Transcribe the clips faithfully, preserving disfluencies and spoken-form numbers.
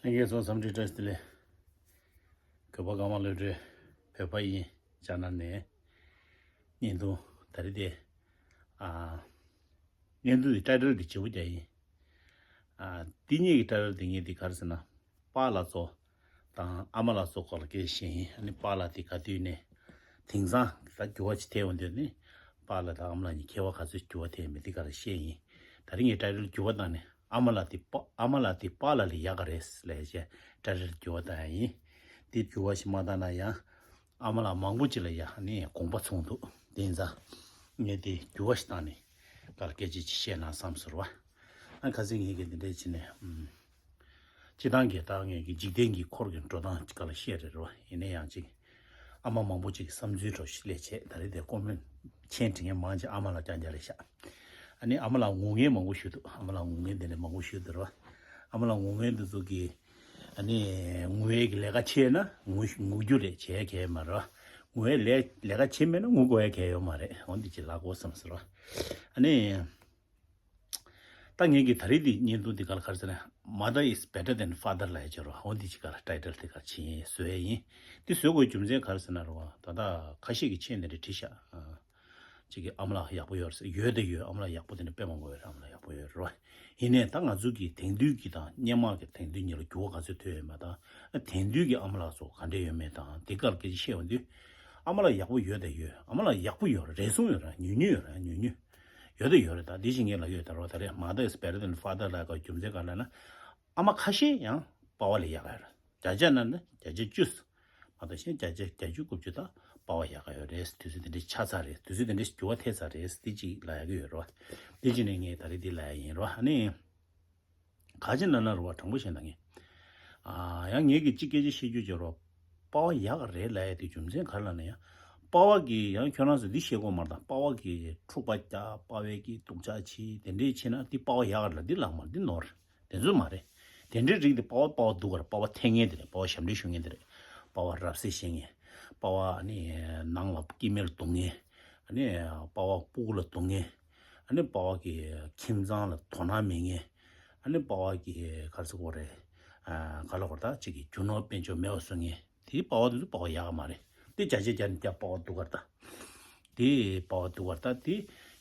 ལྷན་རྒྱས་ཚོ་འཚམས་འདྲི་བཀྲ་ཤིས་བདེ་ལེགས། གུས་པ་ཀརྨ་བློ་གྲོས་བོད་པ་ཡིན། ཅ་ན་ནས། བརྙན་ཐུང་ད་རེས་དེ། ཨ། བརྙན་ཐུང་དེ་ཊའི་ཊལ་དེ་བརྗེ་པོ་རྒྱག་ཡིན། ཨ། འདི་གཉིས་ཀྱི་ཊའི་ཊལ་དེ་ངས་དེ་ག་རེ་ཟེར་ན། པཱ་ལགས་ཚོ་དང་ཨ་མ་ལགས་ཚོ་སྐོར་ལ་སྐད་ཆ་བཤད་ཡིན། ཨ་ནི་པཱ་ལགས་དེ་ག་དུས་ནས་དེང་སང་ད་འགྱུར་བ་ཅིག་ཐེབས་ཡོང་དུས་ནི། པཱ་ལགས་དང་ཨ་མ་ལགས་གཉིས་ཁྱད་པར་ག་ཚོད་འགྱུར་བ་ཐེབས་མེད་དེ་ག་རེ་བཤད་ཡིན། ད་རིང་ངས་ཊའི་ཊལ་འགྱུར་བ་བཏང་ནས། ཨ་མ་ལགས་དེ་པ་ཨ་མ་ལགས་དེ་པཱ་ལགས་ལས་ཡག་ག་རེད་ལབ་བྱས་ཊའི་ཊལ་འགྱུར་བ་བཏང་ཡ་ཡིན། དེ་འགྱུར་བ་ཞིག་མ་བཏང་ན་ཡང་ཨ་མ་ལགས་མང་པོ་ཅིག་ལ་ཡ་ནི་དགོངས་པ་ཚོམས་འདུག་དེ་ཡིན་ཙང་ངས་དེ་འགྱུར་བ་ཞིག་བཏང་ནས་ག་ལ་སྐད་ཆ་ཅིག་བཤད་ན་བསམ་ཟེར་བ། ཨ། ཁ་སང་ངས་ཀྱི་འདི་འདྲས་བྱས་ནས། ཨུམ། སྤྱིར་བཏང་གི་ད་ངས་ཀྱི་འཇིག་རྟེན་གྱི་འཁོར་གྱི་འགྲོ་སྟངས་ཅིག་ག་ལ་བཤད་རེད་རོ། ཡིན་ན་ཡང་ཅིག་ཨ་མ་མང་པོ་ཅིག་གི་བསམ་ཚུལ་འདྲ་ཞིག་སླེབས་བྱས། ད་རེས་དེ་ཀོ་མེན་མཆན་འབྲི་མཁན་མང་ཆེ་ཨ་མ་ལགས་རྐྱང་རྐྱང་རེད་ཤག་ཨ་ནི་ཨ་མ་ལགས་ངུ་མཁན་མང་པོ་ཞིག་འདུག་ཨ་མ་ལགས་ངུ་མཁན་དེ་འདྲས་མང་པོ་ཞིག་འདུག་རོ། ཨ་མ་ལགས་ངུ་མཁན་དེ་ཚོ་གི། ཨ་ནི་ངུ་ཡས་ཀྱི་ལས་ཀ་བྱས་ན་ངུ་ངུ་རྒྱུ་རེད། བྱས་གལ་མ་རེད། ངུ་ཡས་ལས་ལས་ཀ་བྱས་མེད་ན་ངུ་དགོས་ཡས་གལ་ཡོད་མ་རེད། འོ་འདི་ཅིག་ལབ་དགོས་བསམ་ཟེར་བ། ཨ་ནི། ད་ངས་ཀྱི་ད་རེས་འདི་བརྙན་ཐུང་འདི་ག་ལ་ག་རེ་ཟེར་ན། Mother is better than father ལབ་ཡ་ཅིག་རོ། འོ་འདི་ཅིག་ག་ལ་ཊའི་ཊལ་དེ་ག་རེ་བྱས་བཟོས་ཡ་ཡིན། འདི་བཟོ་དགོས་རྒྱུ་མཚན་ག་རེ་ཟེར་ན་རོ། ད་ལྟ་ཁ་ཤས་ཀྱིས་མཆན་དེ་འདྲ་བྲིས་ཤག་ཨ། ཅིག་གི་ཨ་མ་ལགས་ཡག་པོ་ཡོད་རེད་ཟེར། ཡོད་དང་ཡོད། ཨ་མ་ལགས་ཡག་པོ་དེ་འདྲ་དཔེ་མང་པོ་ཡོད་རེད། ཨ་མ་ལགས་ཡག་པོ་ཡོད་རེད་རོ། ཡིན་ནའི་ད་ང་ཚོ་གི་དེང་དུས་ཀྱི་དང་སྔོན་མ་གི་དེང་དུས་གཉིས་ལ་འགྱུར་བ་ག་ཚོད་ཐེབས་ཡོད་མེད་དང་། དེང་དུས་ཀྱི་ཨ་མ་ལགས་ཚོ་ག་འདྲས་ཡོད་མེད་དང་དེ་ག་ལ་སྐད་ཆ་བཤད་ཡོང་དུས། ཨ་མ་ལགས་ཡག་པོ་ཡོད་དང་ཡོད། ཨ་མ་ལགས་ཡག་པོ་ཡོད་རེད། རེ་ཟུང་ཡོད་རེད། ཉུང་ཉུང་ཡོད་རེད། ཉུང་ཉུང་། ཡོད་དང་ཡོད་རེད། ད་དེ་བཞིན་ངས་ལབ་ཡོད་ད་རོ། ད་རེས་Mother is better than father ལབ་ཡ་གི་རྒྱུ་མཚན་ག་རེ་ལབ་ན། ཨ་མ་ཁ་ཤས་ཡང་པ་ཕ་ལས་ཡག་ག་ཡོད་རེད། བརྒྱ་ཆ་ནང་ནས་བརྒྱ་ཆ་བཅུ། མ་གཏོགས་གཞན་བརྒྱ་ཆ་བརྒྱད་ཅུ་དགུ་བཅུ་ད་པ་ཕ་ཡག་ག་ཡོད་རེད། དུས་ཚོད་དེ་འདྲ་ཆགས་ཚར་རེད། དུས་ཚོད་དེ་འདྲ་འགྱུར་བ་ཐེབས་ཚར་རེད། དེ་གཅིག་ལབ་ཡག་གི་ཡོད་རེད་བ། དེ་བཞིན་ངས་ད་རེས་འདི་ལབ་ཡག་ཡིན་རོ། ཨ་ནི། ག་ཅི་ན་ན་རུ་བ་དྲང་པོ་བཤད་ན་ངས། ཨ། ཡང་ངས་ཀྱི་གཅིག་སྐད་ཆ་བཤད་རྒྱུ་བྱེད་རོགས། པ་ཕ་ཡག་རེད་ལབ་ཡ་དེ་རྒྱུ་མཚན་ག་རེ་ལབ་ན་ཡང་། པ་ཕ་གིས་ཡང་ཁྱོད་རང་ཚོ་འདི་བཤད་དགོས་མ་རེད་ད། པ་ཕ་གིས་འཁྲུག་པ་རྒྱག་པ་ཕ་གིས་སྡུག་ཅག་བྱེད་དེ་འདྲས་བྱེད་ན་འདི་པ་ཕ་ཡག་རེད་ལབ། འདི་ལགས་མ་རེད། འདི་ནོར་རེད། དེ་ཚོ་མ་རེད། དེ་འདྲའི་རིགས་དེ་པ་ཕ་པ་ཕ་སྡུག་ག་རེད། པ་ཕ་འཐེན་མཁན་དེ་རེད། པ་ཕ་ཞབས་འདྲེན་ཞུ་མཁན་དེ་རེད། པ་ཕ་རབ་བསད་བྱེད་མཁན། པ་ཕ་ཨ་ནི་ནང་ལ་སྐྱེ་དམན་ལ་རྡུང་མཁན། ཨ་ནི་པ་ཕ་སྤུ་གུ་ལ་རྡུང་མཁན། ཨ་ནི་པ་ཕ་གི་ཁྱིམ་ཚང་ལ་དོ་སྣང་མེད་མཁན། ཨ་ནི་པ་ཕ་གི་ག་རེ་ཟེར་དགོས་རེད། ཨ། ག་ལ་གོ་ད་ཅིག་གི་རྒྱུ་ནོར་དཔལ་འབྱོར་མེད་པ་བཟོ་མཁན། དེའི་པ་ཕ་དེ་ཚོ་པ་ཕ་ཡག་ག་མ་རེད། དེ་བརྒྱ་ཆ་བརྒྱ་ནས་བརྒྱ་པ་ཕ་སྡུག་ག་རེད་ད། དེ་པ་ཕ་སྡུག་ག་རེད་ད། དེ་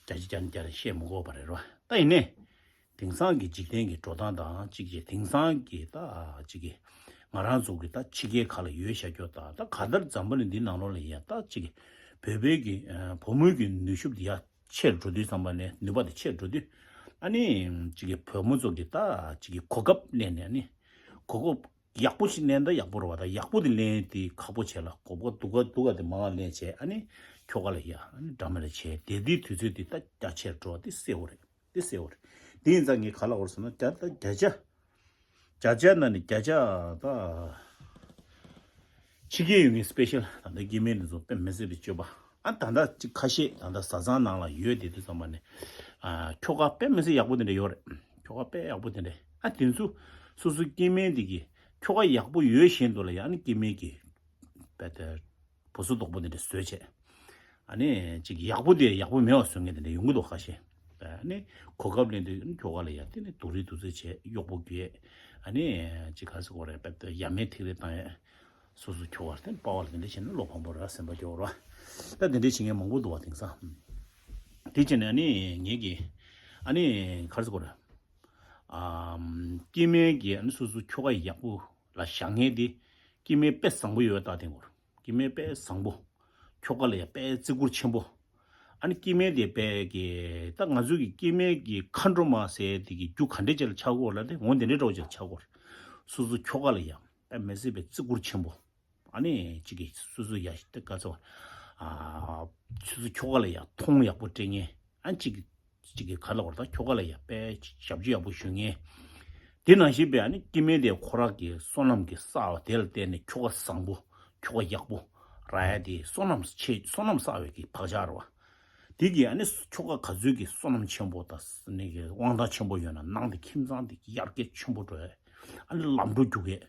བརྒྱ་ཆ་བརྒྱ་ནས་བརྒྱ་བཤད་མི་དགོས་པ་རེད་རོ། ད་ཡིན་ནའི། དེང་སང་གི་འཇིག་རྟེན་གྱི་འགྲོ་སྟངས་དང་གཅིག་བྱས། དེང་སང་གི་ད་གཅིག་གི་ང་རང་ཚོ་གི་ད་ཕྱི་རྒྱལ་ཁག་ལ་ཡོད་བཞག་རྒྱུ་དང་། ད་གང་ལྟར་འཛམ་བུ་གླིང་འདི་ནང་ལོགས་ལ་ཡ་ད་གཅིག་གི་བོད་པའི་གི་ཨ་བུ་མོའི་གི་ནུས་ཤུགས་འདི་ཡ་ཆེར་འགྲོ་དུས་ཙམ་པ་ནས། ནུས་པ་དེ་ཆེར་འགྲོ་དུས། ཨ་ནི་གཅིག་གི་བུ་མོ་ཚོ་གི་ད་གཅིག་གི་གོ་སྐབས་ལེན་ནས། ཨ་ནི་གོ་སྐབས་ཡག་པོ་ཞིག་ལེན་ད་ཡག་པོ་རེད་བ། ད་ཡག་པོ་དེ་ལེན་དེ་ཁག་པོ་བྱས་ལ། གོ་སྐབས་སྡུག་ག་སྡུག་ག་དེ་མང་ལེན་བྱས། ཨ་ནི་ཁྱོ་ག་ལ་ཡ་ཨ་ནི་འདྲ་མི་འདྲ་བྱས། དེ་དུས་དུས་ཚོད་དེ་ད་རྒྱ་ཆེར་འགྲོ་བ་དེ་གསལ་བོ་རེད། དེ་གསལ་བོ་རེད། དེ་ཡིན་ཙང་ངས་ག་ལ་གོ་རེད་ཟེར་ན། བརྒྱ་ད་བརྒྱ་ཆ། བརྒྱ་ཆ་ནང་ནས་བརྒྱ་ཆ་ད། ཕྱི་རྒྱལ་ཡོད་མཁན་སི་པེ་ཤལ་ད་ལྟ་སྐྱེ་དམན་དེ་ཚོ་དཔེ་མི་སྲིད་པའི་སྤྱོད་པ། ཨ། ད་ལྟ་ཅིག་ཁ་ཤས་ད་ལྟ་བཟའ་ཚང་ནང་ལ་ཡོད་དེ་དུས་ཙམ་པ་ནས། ཨ། ཁྱོ་ག་དཔེ་མི་སྲིད་ཡག་པོ་དེ་འདྲ་ཡོད་རེད། ཁྱོ་ག་དཔེ་ཡག་པོ་དེ་འདྲ། ཨ། དེ་ཚོ་སོ་སོ་སྐྱེ་དམན་དེ་གི་ཁྱོ་ག་ཡག་པོ་ཡོད་བཞིན་དུ་ལ་ཡ་ཨ་ནི་སྐྱེ་དམན་གྱི་དཔེ་དེ་བུ་སུ་དོག་པོ་དེ་འདྲ་བཟོས་བྱས། ཨ་ནི་ཅིག་ཡག་པོ་དེ་ཡག་པོ་མེད་པ་བཟོ་མཁན་དེ་འདྲ་ཡོང་གི་འདུག་ཁ་ཤས། ཨ་ནི་གོ་སྐབས་ལེན་དུས་ཁྱོ་ག་ལ་ཡ་དེ་ནི་སྡུག་རུས་སྡུག་རྩུབ་བྱས། གཡོག་པོ་རྒྱུགས། ཨ་ནི་ཅིག་ག་རེ་ཟེར་དགོས་རེད། དཔེ་དེ་ཡ་མེད་ཐིག་རེ་བཏང་ཡས། སོ་སོ་ཁྱོ་ག་དེ་པ་ཕ་ལ་དེ་འདྲ་བྱས་ན་བློ་ཕམ་པོ་རེད། སེམས་པ་སྐྱོ་བོ་རེད། ད་དེ་འདྲ་བྱེད་མཁན་མང་པོ་འདུག་བ་དེང་སང་། དེ་བྱས་ནས་ཨ་ནི་ངེད་ཀྱིས་ཨ་ནི་ག་རེ་ཟེར་དགོས་རེད། ཨམ། སྐྱེ་དམན་གྱིས་ཨ་ནི་སོ་སོ་ཁྱོ་ག་ཡག་པོ་ལ་བཞག་མཁན་དེ་སྐྱེ་དམན་དཔེ་བཟང་པོ་ཡོད་ད་དེ་སྐོར། སྐྱེ་དམན་དཔེ་བཟང་པོ། ཁྱོ་ག་ལ་ཡ་དཔེ་བརྩི་བཀུར་ཆེན་པོ། ཨ་ནི་སྐྱེ་དམན་དེ་དཔེ་གི་ད་ང་ཚོ་གི་སྐྱེ་དམན་གྱི་མཁའ་འགྲོ་མ་ཟེར་དེ་གི་རྒྱུ་ག་འདྲ་ཅིག་ལ་ཆགས་ཀྱི་ཡོད་རེད་ལབ་དེ། འོ་དེ་འདྲའི་འདྲ་བོ་ཅིག་ལ་ཆགས་ཀྱི་ཡོད་རེད། སོ་སོ་ཁྱོ་ག་ལ་ཡ་དཔེ་མི་སྲིད་པའི་བརྩི་བཀུར་ཆེན་པོ། ཨ་ནི་གཅིག་གིས་སོ་སོ་ཡ་ཞིག་དེ་ག་ཚོད། ཨ། སོ་སོ་ཁྱོ་ག་ལ་ཡ་མཐོང་ཡག་པོ་སྤྲད་མཁན། ཨ། གཅིག་གིས་གཅིག་གིས་ག་ལ་བར་ད་ཁྱོ་ག་ལ་ཡ་དཔེ་ཞབས་ཕྱི་ཡག་པོ་ཞུ་མཁན། དེ་ནང་བཞིན་པའི་ཨ་ནི་སྐྱེ་དམན་དེ་ཁོ་རང་གི་བསོད་ནམས་ཀྱི་བསགས་པ་དེ་ལ་བརྟེན་ནས་ཁྱོ་ག་བཟང་པོ། ཁྱོ་ག་ཡག་པོ་རག་ཡ་དེ་བསོད་ནམས་ཆེ། བསོད་ནམས་བསགས་པའི་གི་བག་ཆགས་རེད་བ། དེ་གིས་ཨ་ནི་ཁྱོ་ག་ག་ཚོད་ཀྱི་བསོད་ནམས་ཆེན་པོ་དང་ནི་གི་དབང་ཐང་ཆེན་པོ་ཡོད་ན་ནང་དེ་ཁྱིམ་ཚང་དེ་ཡར་རྒྱས་ཆེན་པོ་འགྲོ་ཡ། ཨ་ནི་ལམ་འགྲོ་རྒྱུག་གས།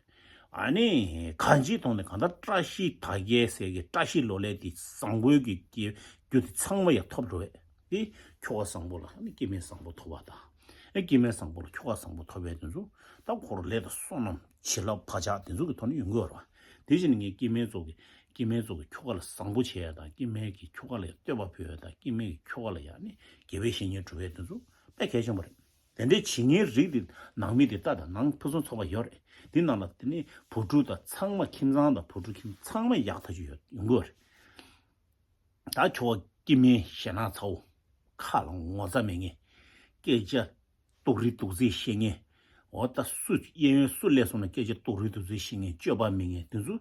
ཨ་ནི་གང་ཅིའི་ཐོག་ནས་གང་ལྟར་བཀྲ་ཤིས་དར་རྒྱས་ཟེར་གི་བཀྲ་ཤིས་ལོ་ལེགས་དེ་བཟང་པོའི་གི་རྒྱུ་དེ་ཚང་མ་ཡར་ཐོབ་འགྲོ་ཡ། དེ་ཁྱོ་ག་བཟང་པོ་ལ་ཨ་ནི་སྐྱེ་དམན་བཟང་པོ་ཐོབ་པ་དང་། ཨེ་སྐྱེ་དམན་བཟང་པོ་ལ་ཁྱོ་ག་བཟང་པོ་ཐོབ་པའི་དེ་ཚོ་ད་འཁོར་ལས་དང་བསོད་ནམས་བྱིན་རླབས་བག་ཆགས་དེ་ཚོ་གི་ཐོག་ནས་ཡོང་གི་ཡོད་རེད་བ། དེ་བཞིན་ངས་སྐྱེ་དམན་ཚོ་གི་སྐྱེ་དམན་ཚོ་གི་ཁྱོ་ག་ལ་བཟང་པོ་བྱེད་ཡ་དང་སྐྱེ་དམན་གྱི་ཁྱོ་ག་ལ་ཡང་བསྟོད་པ་ཕུལ་ཡ་དང་སྐྱེ་དམན་གྱི་ཁྱོ་ག་ལ་ཡང་ནི་དགེ་བའི་བཤེས་གཉེན་སྒྲུབ་པའི་དེ་ཚོ་དཔེ་གལ་ཆེན་པོ་རེད། དེ་འདྲའི་བྱེད་མཁན་རིགས་དེ་ནང་མི་དེ་ལྟ་དང་ནང་ཕུན་སུམ་ཚོགས་པ་ཡོད་རེད། དེ་ནང་ལ་དེ་ནི་བུ་ཕྲུག་དང་ཚང་མ་ཁྱིམ་ཚང་དང་བུ་ཕྲུག་ཁྱིམ་ཚང་མ་ཡག་ཐག་ཆོད་ཡོད་ཡོང་གི་ཡོད་རེད། ད་ཁྱོ་ག་སྐྱེ་དམན་ཞེད་སྣང་ཚ་བོ། ཁ་ལ་ངོ་ཚ་མེད་མཁན། སྐད་ཆ་ཏོག་རིག་ཏོག་ཙེ་བཤད་མཁན། འོ་ད་སུ་གཡས་གཡོན་སུ་སླེབས་སོང་ན་སྐད་ཆ་ཏོག་རིག་ཏོག་ཙེ་བཤད་མཁན་སྤྱོད་པ་མེད་མཁན་དེ་ཚོ་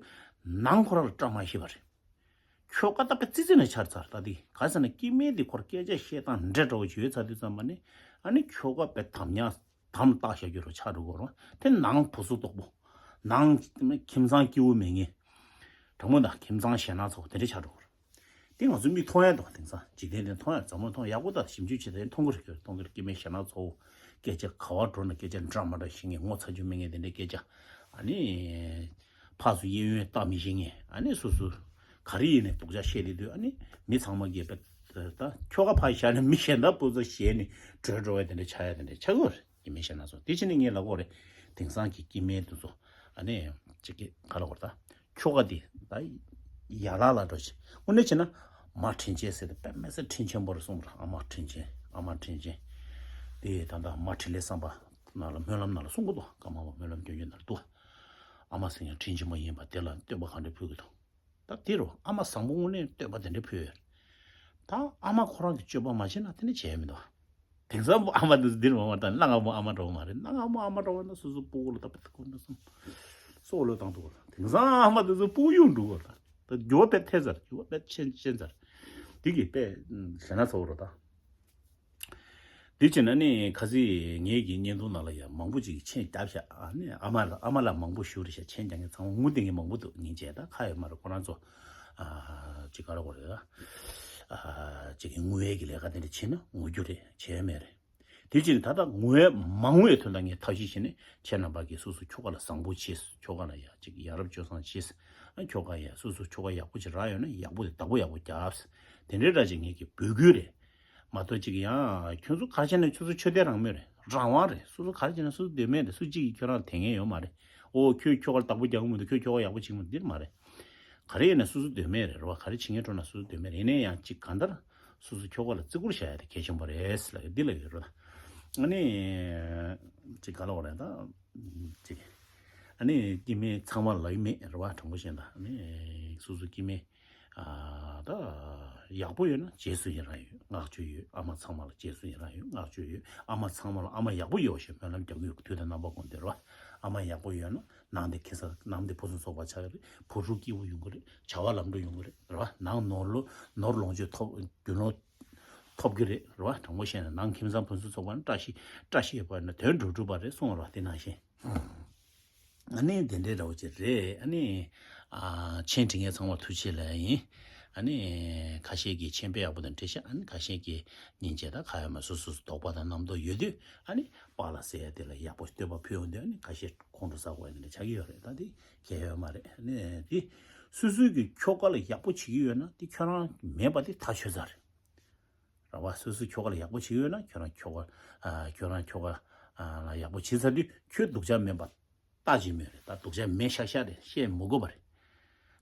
ནང་ཁོ་རང་ལ་བཀྲ་མ་ཤིས་པ་རེད། ཁྱོ་ག་ད་དཔེ་ཙི་ཙི་ནས་ཆར་ཚར་ད་དེ་ག་ཟེར་ན་སྐྱེ་དམན་དེ་ཁོར་སྐད་ཆ་བཤད་སྟངས་འདྲ་འདྲ་བོ་ཅིག་ཡོད་ཚར་དུས་ཙམ་པ་ནི་ཨ་ནི་ཁྱོ་ག་དཔེ་དམ་ཉག་དམ་བཏགས་བཞག་རྒྱུ་རུ་ཆགས་འགྲོ་གི་རེད། དེ་ནང་བུ་སུ་དོག་པོ། ནང་ཁྱིམ་ཚང་སྐྱིད་པོ་མེད་མཁན། དྲང་མོ་ད་ཁྱིམ་ཚང་ཞེད་སྣང་ཚ་བོ་དེ་འདྲ་ཆགས་འགྲོ་གི་རེད། དེ་ང་ཚོ་མིག་མཐོང་ཡ་འདུག་དེང་སང་འཇིག་རྟེན་དེ་མཐོང་ཡ་འཛམ་བུ་མཐོང་ཡག་པོ་ད་ཞིབ་འཇུག་བྱེད་དེ་མཐོང་གི་རེད། ཁྱོད་མཐོང་གི་རེད། སྐྱེ་དམན་ཞེད་སྣང་ཚ་བོ་སྐད་ཆ་ག་བ་འགྲོ་ན་སྐད་ཆ་འདྲ་མ་འདྲ་བཤད་མཁན་ངོ་ཚ་རྒྱུ་མེད་མཁན་དེ་འདྲའི་སྐད་ཆ་ཨ་ནི། ཕར་ཚུར་གཡས་གཡོན་བལྟ་མི་ཤེས་མཁན་ཨ་ནི་སོ་སོ་ག་རེ་ཡིན་ནས་སྡུག་ཅག་བཤད་དེ་དུས་ཨ་ནི་མི་ཚང་མ་གིས་པ་ད་ཁྱོ་ག་ཕར་བཞག་ནས་མི་གཞན་དག་པོ་ཚོ་ཞེད་ནས་བྲོས་འགྲོ་བའི་དེ་འདྲ་ཆགས་ཡ་དེ་འདྲ་ཆགས་ཀྱི་ཡོད་རེད། སྐྱེ་དམན་ཞེད་སྣང་ཚ་བོ་དེ་ཕྱིན་ནས་ངས་ལབ་དགོས་རེད། དེང་སང་གི་སྐྱེ་དམན་དེ་ཚོ་ཨ་ནི་ཅིག་གི་ག་ལབ་དགོས་རེད་ད། ཁྱོ་ག་དེ་ད་ཡ་ལ་ལ་འགྲོ་ཆེ་དངོས་གནས་བྱས་ན་མ་དྲིན་ཆེན་ཟེར་ཏེ་དཔེ་མི་སྲིད་དྲིན་ཆེན་པོ་རེད་གསུངས་པ་རེད། ཨ་མ་དྲིན་ཆེན་ཨ་མ་དྲིན་ཆེན། དེ་ད་ལྟ་མ་དྲིན་ལས་བསམ་པ་ནང་ལ་སྨོན་ལམ་ནང་ལ་གསུང་གི་འདུག་ཀརྨ་པ་སྨོན་ལམ་སྐྱོན་བརྗོད་ནང་ལ་འདུག་ཨ་མ་ཟེར་ཡང་དྲིན་ཆེན་པོ་ཡིན་པ་དེ་ལ་བསྟོད་པ་གང་འདྲ་ཕུལ་གི་འདུག་ད་དེ་རུ་ཨ་མ་བཟང་པོ་དངོས་གནས་བསྟོད་པ་དེ་འདྲ་ཕུལ་ཡོད། ད་ཨ་མ་ཁོ་རང་གི་སྤྱོད་པ་མ་བྱས་ན་དེ་ནི་བྱས་མི་འདུག་དེང་སང་ཨ་མ་དེ་ཚོ་འདིར་མ་མ་ད་གནའ་སྔ་མོ་ཨ་མ་འདྲ་བོ་མ་རེད། གནའ་སྔ་མོ་ཨ་མ་འདྲ་བོ་ན་སོ་སོ་སྤུ་གུ་ལ་ད་པ་ཁོ་འདྲ་སོང་། སྲོག་བློས་བཏང་འདུག་ག་ད་དེང་སང་ཨ་མ་དེ་ཚོ་སྤུ་གུ་གཡུག་འགྲོ་གི་ད། ད་འགྱུར་བ་དཔེ་ཐེབས་ཚར། འགྱུར་བ་དཔེ་ཆེན་ཆེན་ཚར། འདི་གི་དཔེ་ཞེད་སྣང་ཚ་བོ་རེད་ད། འདི་བྱས་ན་ནི་ཁ་སང་ངེད་ཀྱི་བརྙན་ཐུང་ནང་ལ་ཡང་མང་པོ་ཅིག་གིས་མཆན་བརྒྱབ་ཤག་ཨ་ནི་ཨ་མ་ལ་ཨ་མ་ལ་མང་པོ་ཞུ་རེད་ཤག་མཆན་རྒྱག་མཁན་ཚང་མ་ངུ་བསྡད་མཁན་མང་པོ་འདུག་ཉིན་བྱས་ད་ཁ་ཡོད་མ་རེད། ཁོ་རང་ཚོ་ཨ་ཅིག་ག་རེ་གོ་རེད་ད། ཨ་ཅིག་གི་ངུ་ཡས་ཀྱི་ལས་ཀ་དེ་འདྲ་བྱེད་ན་ངུ་རྒྱུ་རེད། བྱས་མེད་རེད། དེ་བྱས་ནས་ད་ལྟ་ངུ་ཡས་མ་ངུ་ཡས་དོན་དག་ངས་ཐབས་ཤེས་བྱས་ནས་ཁྱེད་རྣམ་པ་གིས་སོ་སོ་ཁྱོ་ག་ལ་བཟང་པོ་བྱེད། ཁྱོ་ག་ལ་ཡ་ཅིག་ཡ་རབས་སྤྱོད་བཟང་བྱེད། ཨ་ཁྱོ་ག་ཡ་སོ་སོ་ཁྱོ་ག་ཡག་པོ་ཅིག་རག་ཡོད་ན་ཡག་པོ་དེ་བདག་པོ་ཡག་པོ་རྒྱབ། དེ་འདྲའི་འདྲ་ཅིག་ངེད་ཀྱི་འབོད་སྐུལ་རེད། མ་གཏོགས་ཅིག་ཡང་ཁྱོད་ཚོ་ག་རེ་བྱས་ན་ཁྱོད་ཚོ་ཆོས་དད་རང་མོས་རེད། རང་དབང་རེད། སོ་སོ་ག་རེ་བྱས་ན་སོ་སོ་འདོད་མོས་རེད། སུ་གཅིག་གིས་ཁྱོད་རང་ལ་དེ་ངེས་ཡོད་མ་རེད། ཨོ་ཁྱོད་ཁྱོ་ག་ལ་བདག་པོ་རྒྱག་གི་མི་འདུག་ཁྱོད་ཁྱོ་ག་ཡག་པོ་བྱེད་ཀྱི་མི་འདུག་འདིར་མ་རེད། ག་རེ་ཡིན་ན་སོ་སོ་འདོད་མོས་རེད། རེད་བ། ག་རེ་བྱེད་མཁན་འགྲོ་ན་སོ་སོ་འདོད་མོས་རེད། ཡིན་ན་ཡང་གཅིག་གང་ལྟར་སོ་སོ་ཁྱོ་ག་ལ་བརྩི་བཀུར་བྱ་ཡ་དེ་གལ་ཆེན་པོ་རེད་ལབ་ཡ་འདི་ལབ་ཡོད་རེད། ཨ་ནི་གཅིག་ག་ལབ་དགོས་རེད་ད། གཅིག་ཨ་ནི་སྐྱེ་དམན་ཚང་མ་ལབ་ཡ་མེད་རེད་བ། དྲང་པོ་བཤད་ན་ད་ཨ་ནི་སོ་སོ་སྐྱེ་དམན་ཨ་ད་ཡག་པོ་ཡོད་ན་རྗེས་སུ་ཡི་རང་ཡོད། བསྔགས་བརྗོད་ཡོད། ཨ་མ་ཚང་མ་ལ་རྗེས་སུ་ཡི་རང་ཡོད། བསྔགས་བརྗོད་ཡོད། ཨ་མ་ཚང་མ་ལ་ཨ་མ་ཡག་པོ་ཡོད་ཞེས་སྨོན་ལམ་རྒྱག་གི་ཡོད། དུས་དང་རྣམ་པ་ཀུན་ཏུ་རེད་བ། ཨ་མ་ཡག་པོ་ཡོད་ན་ནང་དེ་ཁེ་ས་ནང་དེ་ཕུན་སུམ་ཚོགས་པ་ཆགས་ཀྱི་རེད། བུ་ཕྲུག་སྐྱིད་པོ་ཡོང་གི་རེད། བྱ་བ་ལམ་འགྲོ་ཡོང་གི་རེད། རེད་བ། ནང་ནོར་ལོ་ནོར་ལོངས་སྤྱོད་ཐོབ་རྒྱུ་ནོར་ཐོབ་ཀྱི་རེད། རེད་བ། དྲང་པོ་བཤད་ན་ནང་ཁྱིམ་ཚང་ཕུན་སུམ་ཚོགས་པ་ན་བཀྲ་ཤིས་བཀྲ་ཤིས་པ་ན་དོན་འགྲུབ་འགྲུབ་པ་རེད་གསུངས་རེད་བ། དེ་ནང་བཞིན་ཨ་ནི་དེ་འདྲའི་འདྲ་བོ་ཅིག་རེད། ཨ་ནི་ཨ་མཆན་བྲིས་མཁན་ཚང་མ་ཐུགས་རྗེ་ཆེ་ལབ་ཡ་ཡིན། ཨ་ནི་ཁ་ཤས་ཀྱིས་མཆན་དཔེ་ཡག་པོ་དང་བྲིས་ཤག་ཨ་ནི་ཁ་ཤས་ཀྱིས་སྙིང་རྗེ་དང་ཁ་ཡོད་མ་སོ་སོ་སོ་དོགས་པ་དང་རྣམ་རྟོག་ཡོད་དུས་ཨ་ནི་པཱ་ལགས་ཟེར་ཡ་དེ་ལ་ཡག་པོ་བསྟོད་པ་ཕུལ་ཡོང་དུས་ཨ་ནི་ཁ་ཤས་ཁོང་ཁྲོ་ཟ་དགོས་ཡ་དེ་འདྲ་ཆགས་ཀྱི་ཡོད་རེད། ད་དེ་གལ་ཡོད་མ་རེད། ཨ་ནི་དེ་སོ་སོའི་གི་ཁྱོ་ག་ལ་ཡག་པོ་བྱེད་ཀྱི་ཡོད་ན་དེ་ཁྱོད་རང་མེད་པ་དེ་ཐག་ཆོད་ཚར་རེད། རེད་བ། སོ་སོའི་ཁྱོ་ག་ལ་ཡག་པོ་བྱེད་ཀྱི་ཡོད་ན་ཁྱོད་རང་ཁྱོ་ག་ཨ་ཁྱོད་རང་ཁྱོ་ག་ཨ་ལ་ཡག་པོ་བྱེད་ཚར་དུས་ཁྱོད་སྡུག་ཅག་མིན་པ་ལྟ་ཅི་མོས་རེད། ད་སྡུག་ཅག་མེད་ཤག་ཤག་རེད། བཤད་མི་དགོས་པ་རེད།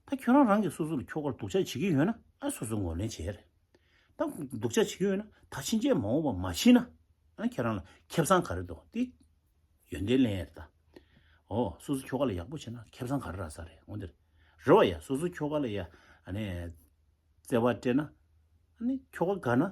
ད་ཁྱོད་རང་རང་གིས་སོ་སོ་ལ་ཁྱོ་གར་སྡུག་ཅག་བྱེད་ཀྱི་ཡོད་ན་ཨ་སོ་སོ་ངོས་ལེན་བྱེད་རེད། ད་སྡུག་ཅག་བྱེད་ཀྱི་ཡོད་ན་ད་ཕྱིན་ཆད་མ་འོངས་པ་མ་བྱེད་ན་ཨ་ཁྱེད་རང་ལ་ཁེ་བཟང་ག་རེ་འདུག་དེ་ཡོན་ཏན་ལེན་ཡ་རེད་ད། ཨོ་སོ་སོ་ཁྱོ་ག་ལ་ཡག་པོ་བྱེད་ན་ཁེ་བཟང་ག་རེ་རག་ས་རེད། འོ་འདིར་རེད་བ། ཡ་སོ་སོ་ཁྱོ་ག་ལ་ཡ་ཨ་ནི་བརྩེ་བ་སྤྲད་ན་ཨ་ནི་ཁྱོ་ག་དགའ་ན་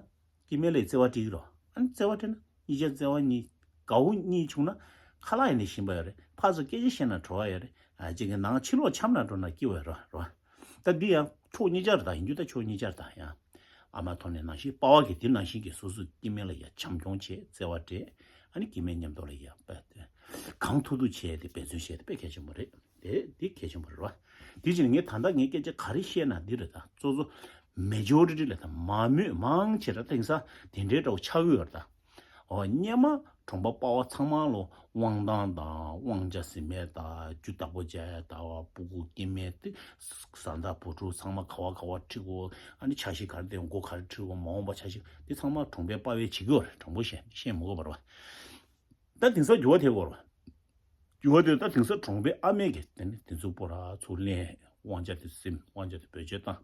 སྐྱེ་དམན་ལ་ཡ་བརྩེ་བ་སྤྲད་ཀྱི་རེད། ཨ་ནི་བརྩེ་བ་སྤྲད་ན་གཉིས་ཆ་བརྩེ་བ་གཉིས་དགའ་བོ་གཉིས་བྱུང་ན་ཁ་ལག་ཡིན་ནའི་ཞིམ་པ་ཡོད་རེད། ཕར་ཚུར་སྐད་ཆ་བཤད་ན་བྲོ་བ་ཡོད་རེད། ཨ་ཅིག་གི་ནང་ཕྱི་ལོགས་འཆམ་ན་འགྲོ་ན་སྐྱིད་པ་རེད་རེད། ད་འདི་ཡང་ཕྱོགས་གཉིས་ཆར་ད་ཡིན་རྒྱུ་ད་ཕྱོགས་གཉིས་ཆར་ད་ཡང་ཨ་མ་ཐོག་ནས་ནང་བཞིན་པ་ཕ་གི་དེ་ནང་བཞིན་གྱི་སོ་སོ་སྐྱེ་དམན་ལ་ཡ་བྱམས་སྐྱོང་བྱེད། བརྩེ་བ་སྤྲད། ཨ་ནི་སྐྱེ་དམན་མཉམ་དུ་ལ་ཡ་དཔེ་གང་ཐུབ་ཐུབ་བྱས་ཏེ་འབད་བརྩོན་བྱས་ཏེ་དཔེ་གལ་ཆེན་པོ་རེད། དེ་དེ་གལ་ཆེན་པོ་རེད་བ། དེ་བཞིན་ངས་ད་ལྟ་ངས་སྐད་ཆ་ག་རེ་བཤད་ན་འདི་རེད། ད་གཙོ་གཙོ་མེ་ཇོ་རི་ཊི་ལ་ད་མང་མོས་མང་ཆེ་ར་དེང་སང་དེ་འདྲའི་འདྲ་བོ་ཆགས་ཀྱི་ཡོད་རེད་ད། ཨོ་སྔོན་མ་གྲོང་པ་པ་ཕ་ཚང་མ་ལོ་དབང་ཐང་དང་དབང་ཆ་ཟིན་མེད་དང་རྒྱུ་བདག་པོ་བྱས་ད་བ་སྤུ་གུ་སྐྱེ་དམན་དེ་བཟའ་ཟླ་བུ་ཕྲུག་ཚང་མ་ག་བ་ག་བ་ཁྲིད་དགོས། ཨ་ནི་ཆ་ཤས་ག་རེ་དེ་མགོ་ག་རེ་ཁྲིད་དགོས། མ་འོངས་པ་ཆ་ཤས་དེ་ཚང་མ་གྲོང་པའི་པ་ཕས་བྱེད་ཀྱི་ཡོད་རེད། དྲང་པོ་བཤད་བཤད་མི་དགོས་པ་རེད་བ། ད་དེང་སང་འགྱུར་བ་ཐེབས་ཡོད་རེད་བ། འགྱུར་བ་དེ་ད་དེང་སང་གྲོང་པའི་ཨ་མས་ཀྱིས་དེ་ནི་དེ་ཚོ་པོ་ར་ཚུར་ལེན། དབང་ཆ་དེ་ཟིན། དབང་ཆ་དེ་བེད་སྤྱོད་བཏང་།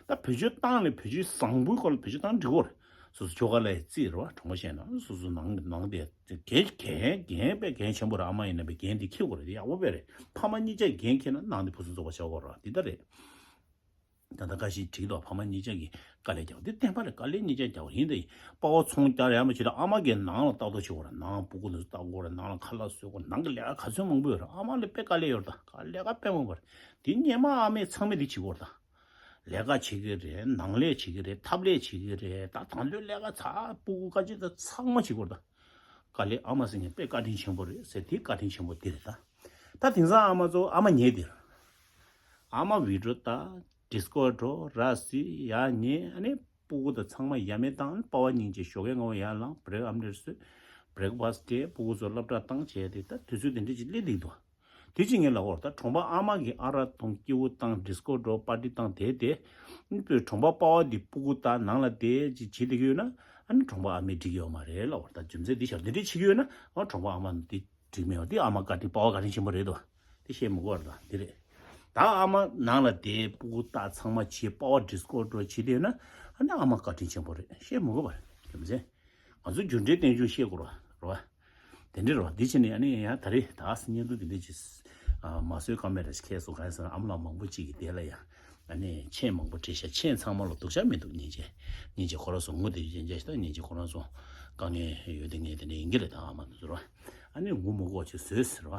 ད་བེད་སྤྱོད་བཏང་ནས་བེད་སྤྱོད་བཟང་པོའི་སྐོར་ལ་བེད་སྤྱོད་བཏང་འགྲིག་གོ་རེད། སོ་སོ་ཁྱོ་ག་ལ་ཡི་རྩིས་རེད་བ། གྲོང་པ་བཤད་ན་སོ་སོ་ནང་ནང་དེ་འགན་འགན་འགན་དཔེ་འགན་ཆེན་པོ་རེད། ཨ་མ་ཡིན་ན་པའི་འགན་དེ་འཁྱེར་དགོས་རེད། དེ་ཡག་པོ་དཔེ་རེད། ཕ་མ་གཉིས་ཆ་འགན་འཁྱེར་ན་ནང་དེ་ཕུན་སུམ་ཚོགས་པ་ཆགས་གོ་རེད། འདི་ལྟར་རེད། ད་ལྟ་ཁ་ཤས་བྲིས་འདུག་ཕ་མ་གཉིས་ཆ་གིས་དཀའ་ལས་རྒྱག་པ་འདི་བདེན་པ་རེད། དཀའ་ལས་གཉིས་ཆ་རྒྱག་པ་ཡིན། ད་ཡིན་པ་བ་ཚོང་རྒྱག་ཡ་མ་བྱེད་ད་ཨ་མ་གིས་ནང་ལ་ལྟ་རྟོག་བྱེད་དགོས་རེད། ནང་སྤུ་གུ་འདི་ཚོ་ལྟ་དགོས་རེད། ནང་ལ་ཁ་ལག་བཟོ་དགོས། ནང་གི་ལས་ཀ་ག་ཚོད་མང་པོ་ཡོད་རེད། ཨ་མ་ལ་དཔེ་དཀའ་ལས་ཡོད་རེད། ད་ལས་ཀ་དཔེ་མང་པོ་རེད། དེ་སྔོན་མ་ཨ་མས་ཚང་མས་འདི་བྱེད་དགོས་རེད། ད་ལས་ཀ་བྱེད་ཀྱི་རེད། ནང་ལས་བྱེད་ཀྱི་རེད། ཐབ་ལས་བྱེད་ཀྱི་རེད། ད་དང་དོད་ལས་ཀ་ཚ་སྤུ་གུ་དཀའ་སྤྱད་ད་ཚང་མ་བྱེད་དགོས་རེད། ད་དཀའ་ལས་ཨ་མ་ཟེར་མཁན་དཔེ་བཀའ་དྲིན་ཆེན་པོ་རེད་ཟེར། དེ་བཀའ་དྲིན་ཆེན་པོ་འདི་རེད། ད་ད་དེང་སང་ཨ་མ་ཚོ་ཨ་མ་ཉལ་འདིར། ཨ་མ་བི་ཌི་ཡོ་ལྟ། ཌི་སི་ཀོ་འགྲོ། ར་བཟི། ཡར་ཉལ། ཨ་ནི་སྤུ་གུ་དང་ཚང་མ་ཡ་མེད་བཏང་། པ་ཕ་གཉིས་ཀྱིས་ཞོགས་ཀས་སྔ་པོ་ཡར་ལངས། བྷི་རེག་ཨམ་ལེཊ་བཟོས། བྷི་རེག་ཕ་སི་སྟེ་སྤུ་གུ་ཚོ་སློབ་གྲྭ་བཏང་བྱས་ཏེ་ད་དུས་ཚོད་དེ་འདྲ་ཅིག་སླེབས་འདུག་དེ་ཅིག་ངས་ལབ་པ་རེད། ད་གྲོང་པ་ཨ་མ་གིས་ཨ་རག་འཐུང་། སྐྱིད་པོ་བཏང་། ཌི་སི་ཀོ་འགྲོ། པར་ཊི་བཏང་། དེ་དེ་ཨ་ནི་པའི་གྲོང་པ་པ་ཕ་འདི་སྤུ་གུ་དང་ནང་ལ་བསྡད་ཅིག་བྱེད་བསྡད་ཀྱི་ཡོད་ན་ཨ་ནི་གྲོང་པ་ཨ་མས་འགྲིག་གི་ཡོད་མ་རེད་ལབ་པ་རེད། ད་རྒྱུ་མཚན་འདི་ཤར་འདི་འདྲ་བྱེད་ཀྱི་ཡོད་ན་ཨ་གྲོང་པ་ཨ་མ་འདི་འགྲིག་མེད་པ་འདི་ཨ་མ་བཀའ་དྲིན་པ་ཕ་བཀའ་དྲིན་ཆེན་པོ་རེད་དོ། དེ་བཤད་མི་དགོས་རེད། ད་འདི་རེད། ད་ཨ་མ་ནང་ལ་བསྡད་སྤུ་གུ་ལྟ་ཚང་མ་བྱེད། པ་ཕ་ཌི་སི་ཀོ་འགྲོ་བྱེད་དེ་ཡོད་ན་ཨ་ནི་ཨ་མ་བཀའ་དྲིན་ཆེན་པོ་རེད། བཤད་མི་དགོས་པ་རེད། རྒྱུ་མཚན་ང་ཚོ་རྒྱུ་འབྲས་རྟེན་འབྱུང་བཤད་དགོས་རེད་བ། དེ་འདྲ་རེད་བ། འདི་བྱས་ནས་ཨ་ནི་ཡང་ད་རེས་ད་གཟའ་ཉིན་དུ་འདི་འདྲ་ཅིག་མ་བཟོས་ཀ་མེད་ར་ཞིག་ཁེལ་སོང་། གང་ཡིན་ཟེར་ན་ཨ་མ་ལགས་མང་པོ་ཅིག་གིས་དེ་ལ་ཡང་ཨ་ནི་མཆན་མང་པོ་བྲིས་ཤག་མཆན་ཚང་མ་ལ་སྡུག་ཅག་མི་འདུག་སྙིང་རྗེ་སྙིང་རྗེ། ཁོ་རང་ཚོ་ངུ་དེ་ཡིན་ཅེས་ད་སྙིང་རྗེ། ཁོ་རང་ཚོ་དཀའ་ངལ་ཡོད་དེ་ངས་དེ་འདྲ་ཡིན་གྱི་རེད། ད་ཨ་མ་དེ་ཚོ་ར་ཨ་ནི་ངུ་མི་དགོས་ཅིག་བཟོས་ཟེར་བ།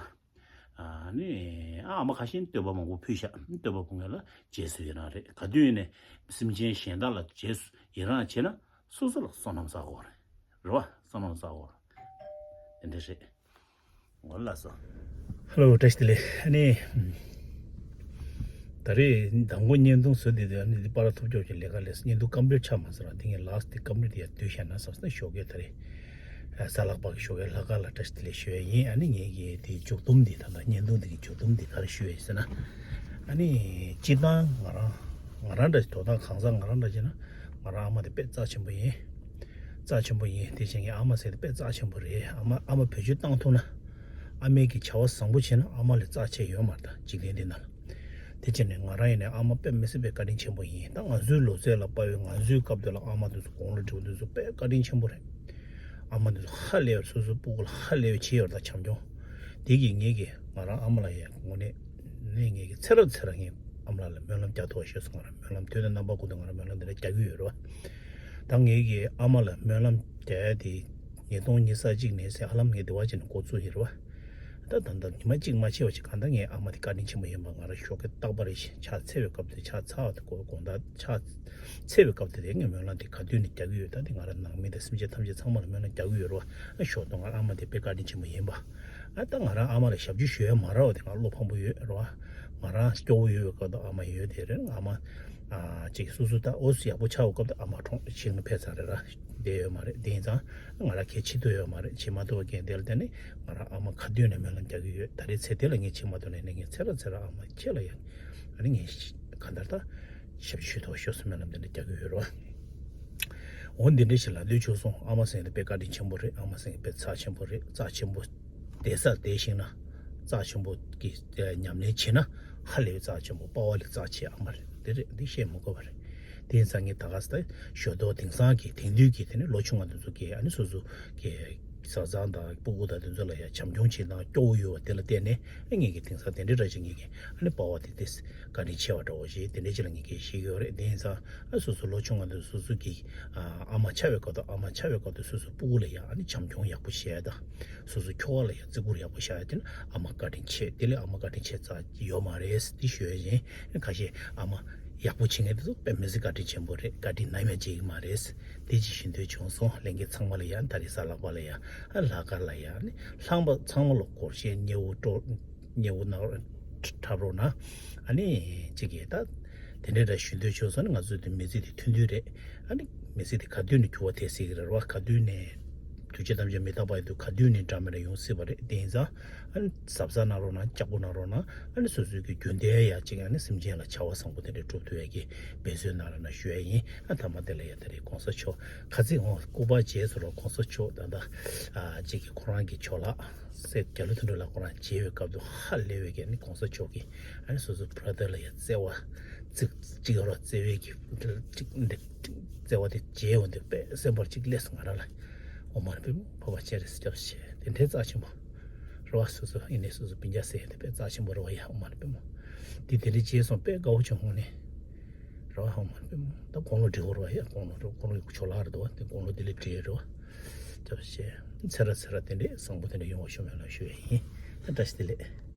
ཨ་ནི་ཨ་མ་ཁ་ཤས་བསྟོད་པ་མང་པོ་ཕུལ་ཤག་བསྟོད་པ་ཕུལ་མཁན་ལ་རྗེས་སུ་ཡི་རང་རེད། ག་དུས་ཡིན་ནའི་སེམས་ཅན་གཞན་དག་ལ་རྗེས་སུ་ཡི་རང་བྱས་ན་སོ་སོ་ལ་བསོད་ནམས་བསགས་དགོས་རེད། རེད་བ། བསོད་ནམས་བསགས་དགོས་རེད། དེ་འདྲ་རེད། འོ་ལགས་སོ། ཧེ་ལོ། བཀྲ་ཤིས་བདེ་ལེགས། ཨ་ནི་ད་རེས་མདང་དགོང་བརྙན་ཐུང་བཟོས་དེ་དུས་ཨ་ནི་འདི་པ་ར་ཐུབ་སྐྱོབ་ཀྱི་ལས་ཀ་ལས་བརྙན་ཐུང་སྐམ་པོ་ཆགས་མ་སོང་ར། དེ་ངས་ལགས་སོ། དེ་སྐམ་པོ་དེ་ཡར་བསྡུས་བཞག་ན་བསམ་སོང་། ཞོགས་ཀས་ད་རེས་གཟའ་ལྷག་པ་གི་ཞོགས་ཀས་ལྷག་དཀར་ལ་བཀྲ་ཤིས་བདེ་ལེགས་ཞུ་ཡ་ཡིན། ཨ་ནི་ངས་ཀྱི་དེའི་མཇུག་སྡོམ་འདི་ད་ལྟ་བརྙན་ཐུང་འདི་གི་མཇུག་སྡོམ་འདི་ག་རེ་ཞུ་ཡ་ཡིན་ཟེར་ན། ཨ་ནི་སྤྱིར་བཏང་ང་རང་ང་རང་འདྲ་དོ་བདག་གང་ཟག་ང་རང་འདྲ་བྱས་ན་ང་རང་ཨ་མ་དེ་དཔེ་རྩ་ཆེན་པོ་ཡིན། རྩ་ཆེན་པོ་ཡིན། དེ་བཞིན་ངའི་ཨ་མ་ཟེར་དེ་དཔེ་རྩ་ཆེན་པོ་རེད། ཨ་མ་ཨ་མ་བེད་སྤྱོད་བཏང་ཐུབ་ན། ཨ་མས་ཀྱི་བྱ་བ་བཟང་པོ་བྱས་ན་ཨ་མ་ལས་རྩ་ཆེ་ཡོད་མ་རེད། ད་འཇིག་རྟེན་འདི་ན་ལ། དེ་བྱས་ནས་ང་རང་ཡིན་ནའི་ཨ་མ་དཔེ་མི་སྲིད་པའི་བཀའ་དྲིན་ཆེན་པོ་ཡིན། ད་ང་ཚོའི་ལོ་ཚད་ལ་དཔག་པའི་ང་ཚོའི་སྐབས་དེ་ལ་ཨ་མ་དེ་ཚོ་དགུང་ལོ་བགྲེས་པོ་དེ་ཚོ་དཔེ་བཀའ་དྲིན་ཆེན་པོ་རེད། ཨ་མ་དེ་ཚོ་ཧ་ལས་པའི་སོ་སོའི་སྤུ་གུ་ལ་ཧ་ལས་པའི་བྱས་ཡོད་རེད། ད་བྱམས་སྐྱོང་། དེ་གིས་ངེད་ཀྱིས་ང་རང་ཨ་མ་ལ་ཡ་དངོས་གནས་ནས་ངེད་ཀྱིས་ཚེ་རབས་ཚེ་རབས་ངས་ཨ་མ་ལགས་ལ་སྨོན་ལམ་རྒྱག་ཐུབ་པ་ཤོག་ཟེར། ང་རང་སྨོན་ལམ་དུས་དང་རྣམ་པ་ཀུན་ཏུ་ང་རང་སྨོན་ལམ་འདི་འདྲ་རྒྱག་གི་ཡོད་རེད་བ། ད་ངེད་ཀྱིས་ཨ་མ་ལ་སྨོན་ལམ་རྒྱག་ཡ་དེ་ཉིས་སྟོང་ཉི་ཤུ་རྩ་གཅིག་ནས་ཟེར་ཧ་ལམ་ངས་དེ་བ་ཅིག་ནས་འགོ་བཙུགས་ཡོད་རེད་བ། ད་ད་ལྟ་ཉི་མ་གཅིག་མ་ཕྱིན་པ་ཞིག་གང་ལྟར་ངས་ཨ་མ་དེ་བཀའ་དྲིན་ཆེན་པོ་ཡིན་པ་ང་རང་ཞོགས་ཀས་རྟག་པར་རེ་བཞིན་ཕྱག་འཚལ་བའི་སྐབས་དེ་ཕྱག་འཚལ་བ་དེ་དགོངས་དག་ཕྱག་འཚལ་བའི་སྐབས་དེ་དེ་ངས་སྨོན་ལམ་དེ་ག་དུས་ནས་རྒྱག་གི་ཡོད། ད་དེ་ང་རང་ནང་མི་དང་སེམས་ཅན་ཐམས་ཅད་ཚང་མ་ལ་སྨོན་ལམ་རྒྱག་གི་ཡོད་རེད་བ། ཨ་ཞོགས་དུས་ང་རང་ཨ་མ་དེ་དཔེ་བཀའ་དྲིན་ཆེན་པོ་ཡིན་པ། ཨ་ད་ང་རང་ཨ་མ་ལ་ཞབས་ཕྱི་ཞུ་ཡ་མ་རག་པ་དེ་ང་བློ་ཕམ་པོ་ཡོད་རེད་བ། ང་རང་སྐྱོ་བོ་ཡོད་པའི་སྐབས་དུ་ཨ་མ་ཡོད་དེ་རེད། ཨ་མ་ཨ་ཅིག་སོ་སོ་ད་ཨོ་སི་ཡག་པོ་ཆགས་པའི་སྐབས་དུ་ཨ་མ་གྲོངས་ཤིང་ནི་ཕེབས་ཚར་རེད་ར། བསྡད་ཡོད་མ་རེད། དེ་ཡིན་ཙང་ང་རང་གལ་ཆེ་ཐུབ་ཡོད་མ་རེད། བྱེད་མ་ཐུབ་པ་རྐྱེན་དེ་ལ་བརྟེན་ནས་ང་རང་ཨ་མ་ག་དུས་ནས་སྨོན་ལམ་རྒྱག་གི་ཡོད། ད་རེས་ཚེ་འདི་ལ་ངས་བྱེད་མ་ཐུབ་ནས་ནས་ངས་ཚེ་རབས་ཚེ་རབས་ཨ་མ་ཁྱེད་ལ་ཡང་ཨ་ནི་ངས་གང་ལྟར་ད་ཞབས་ཕྱི་ཞུ་ཐུབ་ཤོག་ཟེར་སྨོན་ལམ་དེ་འདྲ་རྒྱག་གི་ཡོད་རེད་བ། འོ་འདི་འདྲ་ཞིག་ལབ་འདོད་བྱུང་སོང་། ཨ་མ་ཟེར་མཁན་དེ་དཔེ་བཀའ་དྲིན་ཆེན་པོ་རེད། ཨ་མ་ཟེར་མཁན་དཔེ་རྩ་ཆེན་པོ་རེད། རྩ་ཆེན་པོ་བསྡད་ས་བསྡད་ཤིང་ན་རྩ་ཆེན་པོ་གི་ཉམས་ལེན་བྱེད་ན་ཧ་ལས་པའི་རྩ་ཆེན་པོ། པ་ཕ་ལས་རྩ་ཆེ་ཨ་མ་རེད། འདི་རེད། འདི་བཤད་མི་དགོས་པ་རེད། དེ་ཡིན་ཙང་ངས་ད་ག་ས་ད་ཞོ་ཏོ་དེང་སང་གི་དེང་དུས་ཀྱི་དེ་ནི་ལོ་ཆུང་བ་དེ་ཚོ་གི་ཨ་ནི་སོ་སོ་གི་བཟའ་ཚང་དང་སྤུ་གུ་དང་དེ་ཚོ་ལ་ཡང་བྱམས་སྐྱོང་བྱེད་སྟངས་སྐྱོ་བོ་ཡོད་པ་དེ་ལ་བརྟེན་ནས་ཨ་ངེད་ཀྱི་དེང་སང་དེ་འདྲའི་འདྲ་ཅིག་ངེད་ཀྱི་ཨ་ནི་པ་ཕ་དེ་དེ་བཀའ་དྲིན་ཆེ་བ་འདྲ་བོ་ཞིག་དེ་འདྲའི་ཅིག་ལ་ངེད་ཀྱིས་ཤེས་ཀྱི་ཡོད་རེད། དེ་ཡིན་ཙང་ཨ་སོ་སོ་ལོ་ཆུང་བ་དེ་སོ་སོ་གི་ཨ་ཨ་མ་ཆགས་པའི་སྐབས་དུ་ཨ་མ་ཆགས་པའི་སྐབས་དུ་སོ་སོ་སྤུ་གུ་ལ་ཡང་ཨ་ནི་བྱམས་སྐྱོང་ཡག་པོ་བྱེད་ཡ་དང་། སོ་སོ་ཁྱོ་ག་ལ་ཡང་བརྩི་བཀུར་ཡག་པོ་བྱ་ཡ་དེ་ནི་ཨ་མ་བཀའ་དྲིན་ཆེ། དེ་ལས་ཨ་མ་བཀའ་དྲིན་ཆེ་རྩ་ཡོད་མ་རེད། འདི་ཞུ་ཡ་ཡིན། ཁ་ཤས་ཨ་མ་ཡག་པོ་བྱེད་མཁན་དེ་ཚོ་དཔེ་མི་སྲིད་བཀའ་དྲིན་ཆེན་པོ་རེད། བཀའ་དྲིན་ནམ་ཡང་བརྗེད་ཀྱི་མ་རེད། དེ་ཅིག་ཞུ་འདོད་བྱུང་སོང་། ལྷན་རྒྱས་ཚང་མ་ལ་ཡང་ད་རེས་གཟའ་ལྷག་པ་ལ་ཡང་ཨ་ལྷག་དཀར་ལ་ཡང་ཨ་ནི་ལྷག་པ་ཚང་མ་ལ་སྒོར་གཞས་མཉེས་པོ་སྤྲོ་མཉེས་པོ་གནང་འཁྲབ་རོགས་གནང་། ཨ་ནི་གཅིག་གིས་ད་དེ་འདྲའི་འདྲ་ཞུ་འདོད་བྱུང་སོང་ན་ང་ཚོའི་དེ་མི་ཚེ་དེ་མཐུན་མཐུན་རེད། ཨ་ནི་མི་ཚེ་དེ་ག་དུས་ནས་འགྱུར་བ་ཐེབས་སྲིད་ཀྱི་རེད་བ། ག་དུས་ནས་ གདུལ་བྱ་ཐམས་ཅད་མི་རྟག་པ་ཡིན་དུས་ག་དུས་ནས་འདྲ་མི་འདྲ་ཡོང་སྲིད་པ་རེད། དེ་ཡིན་ཙང་ཨ་ནི་གཟབ་གཟབ་གནང་རོགས་གནང་། ལྕགས་པོ་གནང་རོགས་གནང་། ཨ་ནི་སོ་སོའི་གི་རྒྱུན་ལྡན་ཡ་གཅིག་ཨ་ནི་སེམས་ཅན་ལ་བྱ་བ་བཟང་པོ་དེ་འདྲ་སྒྲུབ་ཐུབ་ཡ་གི་འབད་བརྩོན་གནང་རོགས་གནང་ཞུ་ཡ་ཡིན། ཨ་ཐ་མ་དེ་ལ་ཡ་ད་རེས་གོང་ས་མཆོག་ཁ་རྩང་ཧོ་སྐུ་པར་མཇལ་སོང་རོགས། གོང་ས་མཆོག་ད་ལྟ་ཨ་གཅིག་གི་ཁོ་རང་གི་ཇོ་ལགས་སྲས་རྒྱ་ལོ་དོན་གྲུབ་ལགས་ཁོ་རང་མཇལ་བའི་སྐབས་དུ་ཧ་ལས་པའི་གི་ཨ་ནི་གོང་ས་མཆོག་གི་ཨ་ནི་སོ་སོ་བྷ་ར་ད་ལ་ཡ་བརྩེ་བ་གཅིག་གཅིག་ཡོད་རོགས། བརྩེ་བའི་གི་གཅིག་འདི་བརྩེ་བ་དེ་མཇལ་འོང་དུས་དཔེ་སེམས་པར་གཅིག་སླེབས་སོང་ང་རང་ལ། ཨོཾ་མ་ཎི་པདྨེ། འཕགས་པ་སྤྱན་རས་གཟིགས་སྐྱབས་སུ་མཆི། དེ་འདྲའི་རྩ་ཆེན་པོ་རེད་བ། སོ་སོ་ཡིན་ནའི་སོ་སོ་སྤུན་ཀྱག་ཟེར་ཡ་དེ་དཔེ་རྩ་ཆེན་པོ་རེད་བ་ཡ། ཨོཾ་མ་ཎི་པདྨེ། དེ་དེ་འདྲའི་མཇལ་སོང་། དཔེ་དགའ་བོ་བྱུང་ཧོ་ནས་རེད་བ། ཨོཾ་མ་ཎི་པདྨེ། ད་དགུང་ལོ་བགྲེས་པོ་རེད་བ་ཡ། དགུང་ལོ་རེད། དགུང་ལོ་ཇོ་ལགས་རེད་བ། དེ་དགུང་ལོ་དེ་ལས་བགྲེས་རེད་བ། སྐྱབས་སུ་མཆི། ཚེ་རབས་ཚེ་རབས་དེ་འདྲའི་བཟང་པོ་དེ་འདྲ་ཡོང་བ་ཤོག་སྨོན་ལམ་ཞུ་ཡ་ཡིན། ད་བཀྲ་ཤིས་བདེ་ལེགས།